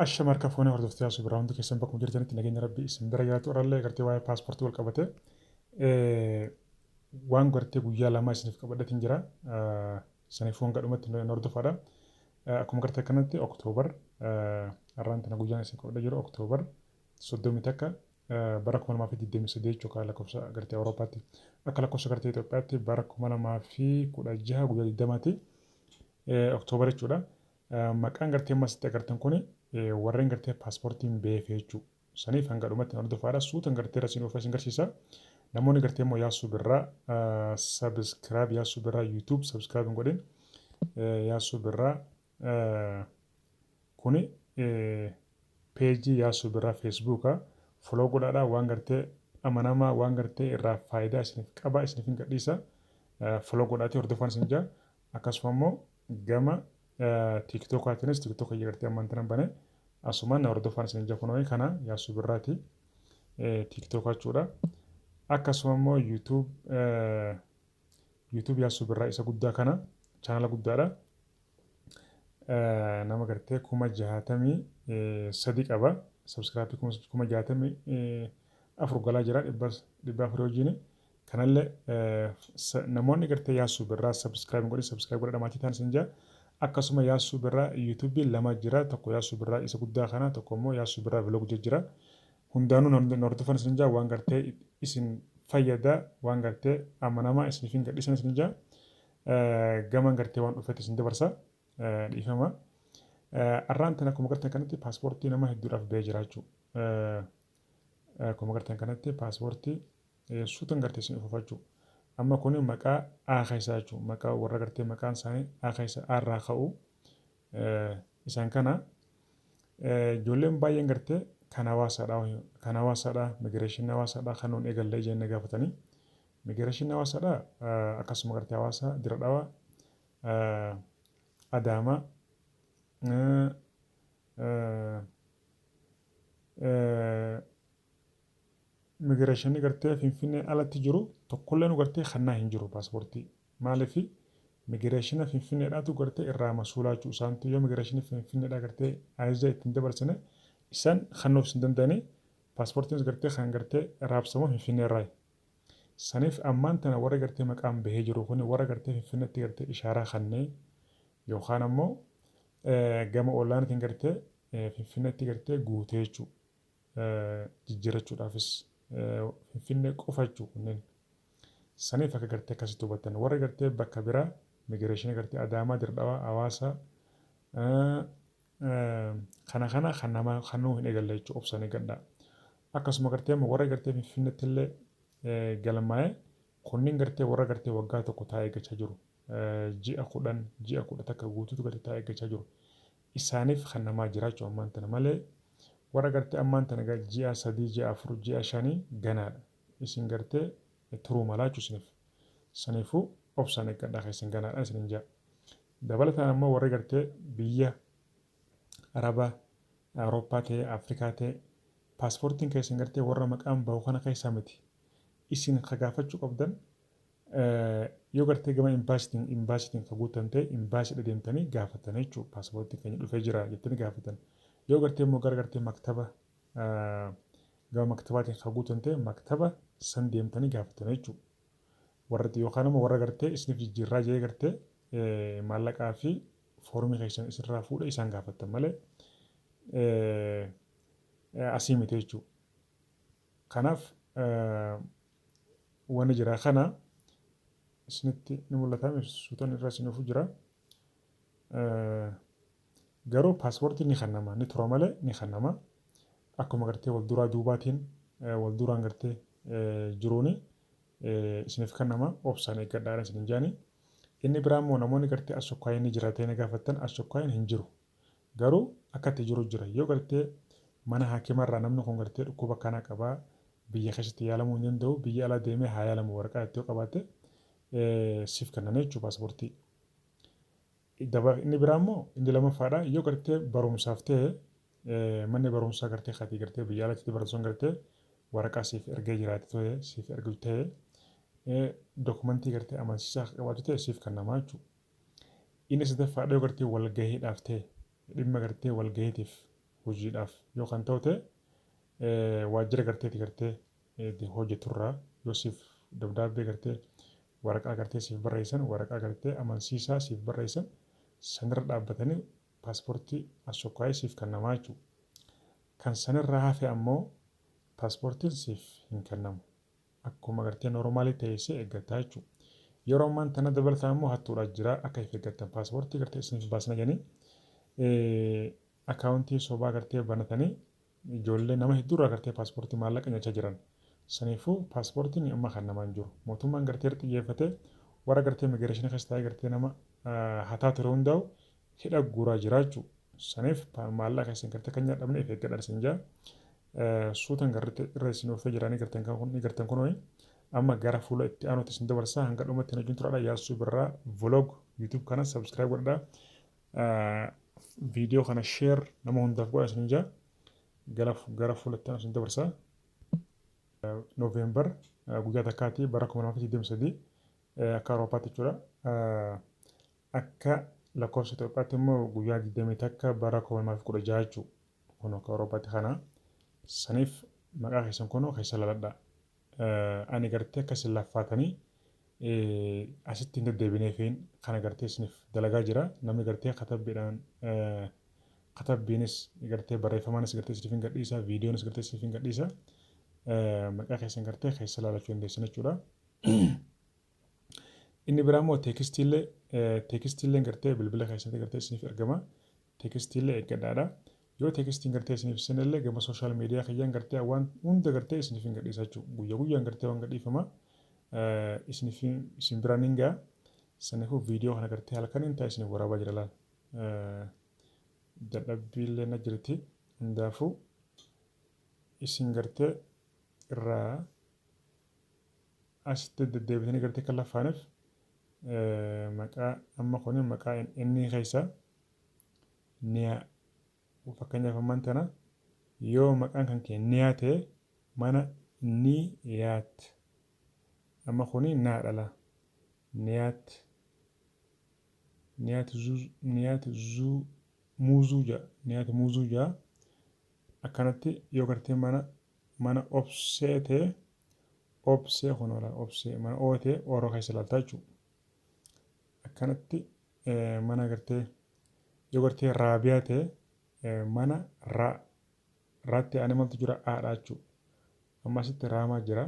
Ashama harka fuunee hordoftoota Yaasuu Birraa hundi keessan bakkuma jirtanitti nageenya Rabbii isin bira jiraatu. Irrallee gartee waa'ee paaspoortii wal qabate waan gartee guyyaa lamaa isiniif qabadheetiin jira. Saniifuu hanga dhumatti nu hordofaadha. Akkuma gartee kanatti Oktoobar har'aan tana guyyaan isin qabadhee jiru Oktoobar 31 bara 2023 jechuudha lakkoofsa gartee Awurooppaatti. Akka lakkoofsa gartee Itoophiyaatti bara 2016 guyyaa 20ti Oktoobar jechuudha. Maqaan gartee amma asitti agartan kuni warreen gartee paaspoortiin beefe jechuudha. Saniif hanga dhumatti hordofaadha. Suutan gartee irra isin oofee isin garsiisa. Namoonni gartee immoo Yaasuu Birraa subscribe, Yaasuu Birraa YouTube subscribe hin godhin, Yaasuu Birraa kuni peejii Yaasuu Birraa Feesbuuka follow godhaadha. Waan gartee amanamaa, waan gartee irraa faayidaa isiniif qaba isiniif hin gadhiisa. Follow godhaatii hordofaan isin jaa. Akkasuma immoo gama tiiktookaatiinis tiiktooka gartee ammaan tana bane asumaan na hordofaan isin jaa. Kunoo kana Yaasuu Birraati tiiktookaa jechuudha. Akkasuma immoo YouTube Yaasuu Birraa isa guddaa kana chaanala guddaadha. Nama gartee 63,000 qaba. Subscribe 64,000 galaa jira 400 wajjin. Kanallee namoonni gartee Yaasuu Birraa subscribe godhi, subscribe godhadha, maatii ta'an isin jaa. Akkasuma Yaasuu Birraa YouTube lama jira. Tokko Yaasuu Birraa isa guddaa kana, tokko immoo Yaasuu Birraa vlog jira. Hundaanuu na hordofan isin jaa. Waan gartee isin fayyada, waan gartee amanamaa isiniif hin gadhiisan isin jaa. Gaman gartee waan dhufetti isin dabarsa, dhiifama. Arraan tana akkuma gartan kanatti paaspoortii nama hedduudhaaf ba'ee jira jechuudha. Akkuma gartan kanatti paaspoortii suutan gartee isin dhufa jechuudha. Amma kun maqaa A keessaa jechuudha. Maqaa warra gartee maqaan isaanii A keessa A irraa ka'u isaan kana. Ijoolleen baay'een gartee kan hawaasaadha, kan hawaasaadha, migireeshinii hawaasaadha kan nuun eegallee jennee gaafatanii. Migireeshinii hawaasaadha akkasuma gartee hawaasa Dira Dhawaa, Adaamaa, migireeshinii gartee Finfinnee alatti jiru tokkollee nu gartee kannaa hin jiru paaspoortii. Maaliif? Migireeshina Finfinneedhaatu gartee irraa masuulaa jechuudha. Isaantu yoo migireeshinii Finfinneedhaa gartee ajaja ittiin dabarsine isaan kannuuf hin danda'anii. Paaspoortiinis gartee kan gartee raabsamu Finfinnee irraa. Saniif ammaan tana warra gartee maqaan bahee jiru kun warra gartee Finfinneetti gartee ishaaraa kannee yookaan ammoo gama onlaayiniitiin gartee Finfinneetti gartee guutee jechuudha. Jijjiirrachuudhaafis Finfinnee qofa jechuudha kunneen. Saniif akka gartee akkasitti hubattan, warra gartee bakka biraa migireeshinii gartee Adaamaa, Dirdhawaa, Hawaasaa kana kana kan namaa kannuu hin eegalle jechuudha, obsaan eeggadhaa. Akkasuma gartee amma warra gartee Finfinneetti illee galmaa'ee kunniin gartee warra gartee waggaa tokko taa'ee eeggachaa jiru. Ji'a 10, ji'a 11 guutuutu gartee taa'ee eeggachaa jiru. Isaaniif kan namaa jiraachuu ammaan tana malee warra gartee ammaan tana ji'a 3, ji'a 4, ji'a 5 ganaadha. Isin gartee turuu malaa jechuu isiniif. Saniifuu obsaan eeggadhaa, keessan ganaadha isinin jaa. Dabalataan ammoo warri gartee biyya Arabaa, Awurooppaa ta'e, Afrikaa ta'e, paaspoortiin keessan gartee warra maqaan bahu kana keessaa miti. Isin ka gaafachuu qabdan yoo gartee gama imbaasiitiin ka guutan ta'e imbaasiidha deemtanii gaafatan jechuudha. Paaspoortiin keenya dhufee jira jettanii gaafatan. Yoo gartee immoo gara gartee maktaba, gama maktabaatiin ka guutan ta'e maktaba san deemtanii gaafatan jechuudha. Warra yookaan immoo warra gartee isiniif jijjiirraa jedhee gartee maallaqaa fi foormii keessan isinirraa fuudhee isaan gaafattan malee asii miti jechuudha. Kanaaf wanni jira kana isinitti ni mul'ata, suutan irra isin dhufu jira. Garuu paaspoortiin ni kennama, ni tura malee ni kennama. Akkuma gartee wal duraa duubaatiin wal duraan gartee jiruuni isiniif kennama, obsaan eeggadhaadha isinin jaani. Inni biraa immoo namoonni gartee ashokkaayin ni jira ta'ee na gaafattan, ashokkaayin hin jiru. Garuu akka itti jiru jira. Yoo gartee mana haakimarraa namni kun gartee dhukkuba kana qabaa, biyya keessatti yaalamuu hin danda'u, biyya alaa deemee haa yaalamu waraqaa itti yoo qabaatte siif kennan jechuudha paaspoortii. Inni biraa immoo inni lamaffaadha, yoo gartee barumsaaf ta'e manni barumsaa gartee katii gartee biyya alaatti baratu sun gartee waraqaa siif ergee jiraate ta'e, siif ergu ta'e, dokumentii gartee amansiisaa akka qabaatu ta'e siif kennamaa jechuudha. Inni sadaffaadha, yoo gartee walgahiidhaaf ta'e, dhimma gartee walgahiitiif Hojiidhaaf yoo kan ta'u ta'e waajjira garteeti gartee hojjeturraa yoo siif dabdaabbee gartee waraqaa gartee siif barreessan, waraqaa gartee amansiisaa siif barreessan, sanirra dhaabbatanii paaspoortii asokkaayee siif kennamaa jechuudha. Kan sanirraa hafe ammoo paaspoortiin siif hin kennamu. Akkuma gartee normaalii ta'e eeggataa jechuudha. Yeroo ammaan tana dabalataan immoo hattuudhaa jira, akka if eeggattan. Paaspoortii gartee isiniif baasna jedhanii akkaawuntii sobaa gartee banatanii ijoollee nama hedduurraa gartee paaspoortii maallaqa nyaachaa jiran. Saniifuu paaspoortiin amma kan namaan jiru. Mootummaan gartee xiyyeeffatee warra gartee immigireeshinii keessa taa'ee gartee nama hataa ture hundaa'u hidha guuraa jira jechuudha. Saniif maallaqa isin gartee kan nyaadhamne if eeggadhaa isin jaa. Suutan gartee irra isin oofee jiranii garteen kunoo amma gara fuula itti aanutti isin dabarsaa. Hanga dhumatti wajjin turaadha. Yaassuu Birraa Vlog YouTube kana subscribe godhadhaa. Viidiyoo kana share nama hundaaf godha isin jaa. Gara fuula itti aanu isin dabarsaa. Noovembar guyyaa takkaatti bara 2023 akka Awuroopaatti jechuudha. Akka lakkoofsa Itoophiyaatti immoo guyyaa 21 bara 2016 jechuudha. Kun akka Awuroopaatti kana. Saniif maqaa keessan kunoo keessa laladhaa. Ani gartee akka isin laffaatanii asitti hin deddeebineefiin kana gartee isiniif dalagaa jira. Namni gartee katabbiidhaan, katabbiinis gartee barreeffamaanis gartee isiniif hin gadhiisa, viidiyoonis gartee isiniif hin gadhiisa. Maqaa keessan gartee keessa laalachuu dandeessan jechuudha. Inni biraa immoo teekstiillee gartee bilbila keessatti gartee isiniif ergama. Teekstiillee eeggadhaadha. Yoo teekstiin gartee isiniif seenellee gama social media kiyyaan gartee waan hunda gartee isiniif hin gadhiisa jechuudha. Guyyaa guyyaan gartee waan gadhiifama. Isiniif isin biraan hin ga'a. Saniifuu viidiyoo kana gartee halkaniin taa'ee isiniif waraabaa jira laal. Dadhabbiillee na jirti. Hundaafuu isin gartee irraa asitti deddeebitanii gartee kan laffaaneef maqaa amma kun maqaa inni keessa niyaa, fakkeenyaaf ammaan tana yoo maqaan kan kee niyaa ta'e, mana niyaat, amma kuni naa dhala, niyaat, niyaat zuu, niyaat zuu muuzuu jedha, niyaat muuzuu jedha. Akkanatti yoo gartee mana obsee ta'e, obsee kun oola, obsee mana ootee ooroo keessa ilaaltaa jechuudha. Akkanatti mana gartee yoo gartee raabiyaa ta'e, mana raa raatti aanee maaltu jira? Aadha jechuudha. Amma asitti raamaa jira.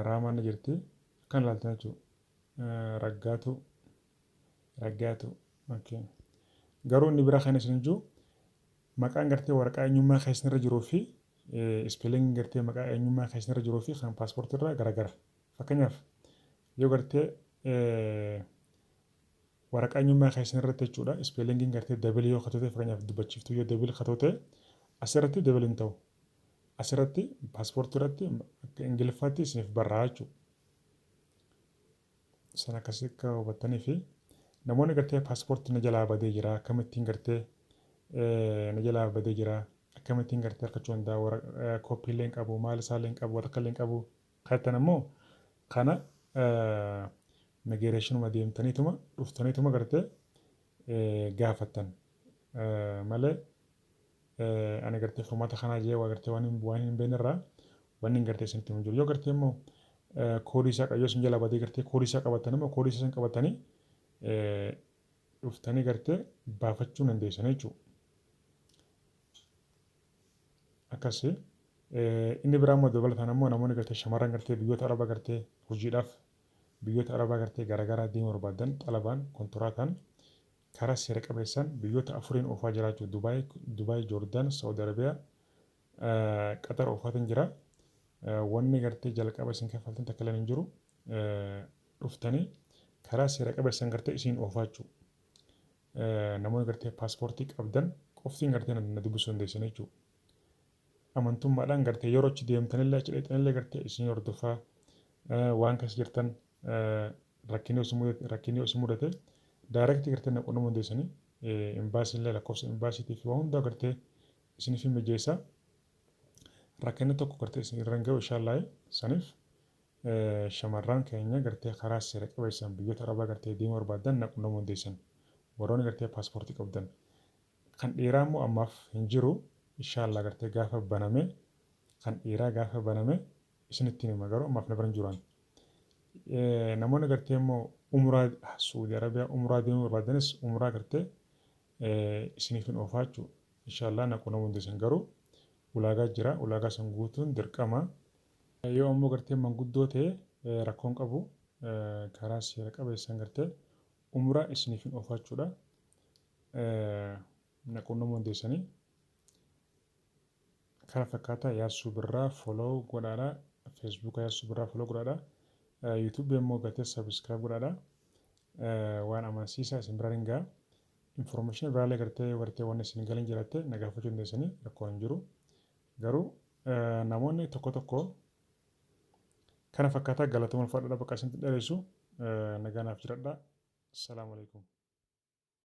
Raamaan ni jirti. Akkan ilaaltan jechuudha. Raggaatu, raggaatu. Garuu inni biraa kan isin jiru maqaan gartee waraqaa eenyummaa keessan irra jiruu fi spelling gartee maqaa eenyummaa keessan irra jiruu fi kan paaspoortii irraa garagara. Fakkeenyaaf yoo gartee waraqaa eenyummaa keessan irratti jechuudha spellingiin gartee double yoo katoo ta'e, fakkeenyaaf dubbachiiftuu yoo double katoo ta'e, asirratti double hin ta'u. Asirratti paaspoortii irratti akka Ingiliffaatti isiniif barraa jechuudha. Sana akkasii akka hubattanii fi namoonni gartee paaspoortii na jalaa badee jira, akkamittiin gartee na jalaa badee jira, akkamittiin gartee argachuu danda'a, kooppiillee hin qabu, maal isaallee hin qabu, waraqaa illee hin qabu kattan ammoo kana immigireeshinuma deemtaniituma dhuftaniituma gartee gaafattan malee ani gartee furmaata kanaa jee waa gartee waan hin beekne irraa wanni hin gartee isinitti himu jiru. Yoo gartee immoo koodii isaa yoo isin jalaa badee gartee koodii isaa qabattan immoo koodii isaa qabatanii dhuftanii gartee baafachuu dandeessan jechuudha. Akkasii inni biraa immoo dabalataan immoo namoonni gartee shamarran gartee biyyoota Arabaa gartee hojiidhaaf biyyoota Arabaa gartee garaagaraa deemuu barbaadan, xalabaan kontiraataan karaa seera qabeessaan biyyoota afuriin oofaa jiraachuu, Dubaay, Joordaan, Saawud Arabiyaa, Qatar oofaatiin jira. Wanni gartee jalqaba isin kaffaltan takka illee hin jiru. Dhuftanii karaa seera qabeessaan gartee isin oofaa jechuudha. Namoonni gartee paaspoortii qabdan qoftiin gartee na dubbisuu dandeessan jechuudha. Amantummaadhaan gartee yeroo achi deemtanillee achi dhaqxanillee gartee isin hordofaa waan keessa jirtan, rakkinni osoo mudate direct gartee na qunnamuu dandeessanii, imbaasiillee lakkoofsa imbaasiitii fi waan hundaa gartee isiniif hin mijeessa. Rakkinni tokko gartee isin irra hin ga'u inshaallah. Saniif shamarran keenya gartee karaa seera qabeessaan biyyoota Arabaa gartee deemuu barbaadan na qunnamuu dandeessan. Warroonni gartee paaspoortii qabdan. Kan dhiiraa immoo ammaaf hin jiru. Inshaallah gartee gaafa baname, kan dhiiraa gaafa baname isinitti hima, garuu ammaaf na bira hin jiru. Namoonni gartee immoo umraa Suudi Arabiyaa umraa deemuu barbaadanis umraa gartee isiniif hin oofaa jechuudha. Inshaallah na quunnamuu dandeessan, garuu ulaagaa jira, ulaagaa san guutuun dirqama. Yoo ammoo gartee manguddoo ta'e rakkoon qabu, karaa seera qabeessaan gartee umraa isiniif hin oofaa jechuudha. Na quunnamuu dandeessanii. Kana fakkaataa Yaassuu Birraa follow godhaadha. Feesbuuka Yaassuu Birraa follow godhaadha. Yuutuubii immoo gartee subscribe godhaadha. Waan amansiisaa isin biraan hin ga'a. Information biraallee gartee wanni isin galin jiraatte na gaafachuu dandeessanii, rakkoon hin jiru. Garuu namoonni tokko tokko kana fakkaataa galatooma ulfaadhaa bakka isinitti dheeressu, nagaa naaf jiradha. Salaamu alaikum.